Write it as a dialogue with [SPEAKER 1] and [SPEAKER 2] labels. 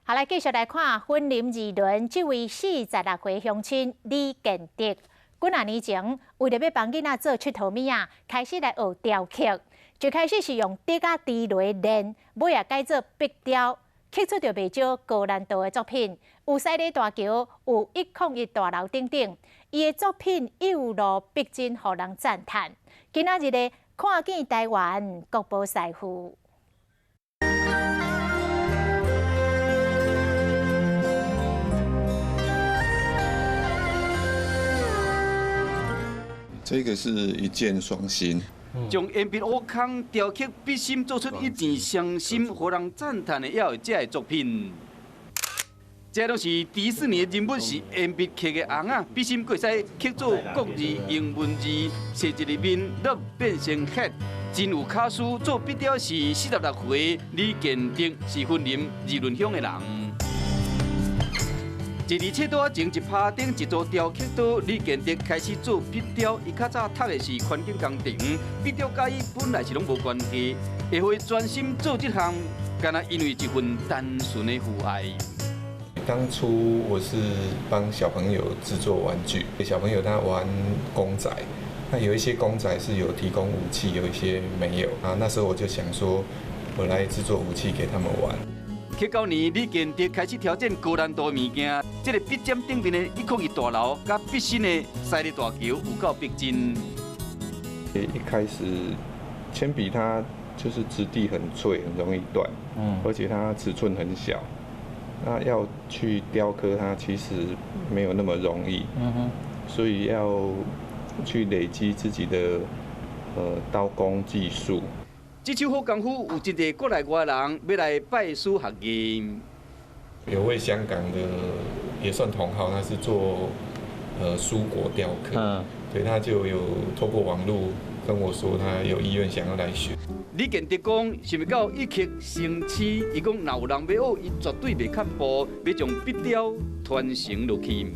[SPEAKER 1] 好，來繼續來看雲林二崙這位46歲鄉親李建德，幾若年前為著欲幫囡仔做𨑨迌物仔，開始來學雕刻。最開始是用竹仔豬螺練，尾仔改做筆雕，刻出著袂少高難度的作品，有西螺大橋，有101大樓等等。伊的作品幼路逼真，予人讚嘆。今仔日咧看見台灣國寶師傅。
[SPEAKER 2] 這個是一箭雙星。
[SPEAKER 3] 將鉛筆烏空雕刻筆芯，做出一箭雙星，予人讚嘆的，也有這个作品。這攏是迪士尼的人物，是鉛筆刻的尪仔，筆芯閣會使刻做國字、英文字，設一個面 love 變成 hate，真有巧思。做筆雕是46歲李建德，是雲林二崙鄉的人。一二七桌仔前一趴頂一組雕刻刀，李建德開始做筆雕。伊較早讀的是環境工程，筆雕佮伊本來是攏無關係，會予伊專心做這項，敢若因為一份單純的父愛。
[SPEAKER 2] 當初我是幫小朋友製作玩具，小朋友他玩公仔，那有一些公仔是有提供武器，有一些沒有啊。那時候我就想說，我來製作武器給他們玩。
[SPEAKER 3] 去舊年，李建德開始挑戰高難度的物件，這個筆尖頂面的101大樓，佮筆芯的西螺大橋有夠逼真。
[SPEAKER 2] 一開始鉛筆它就是質地很脆，很容易斷，而且它尺寸很小，那要去雕刻它其實沒有那麼容易，所以要去累積自己的刀工技術。
[SPEAKER 3] 這手好功夫，有真濟國內外人欲來拜師學藝。
[SPEAKER 2] 有位香港的也算同好，他是做蔬果雕刻，對，他就有透過網路跟我說，他有意願想要來學。
[SPEAKER 3] 李建德講，想欲到一刻成痴，伊講若有人欲學，伊絕對袂卻步，欲將筆雕傳承落去。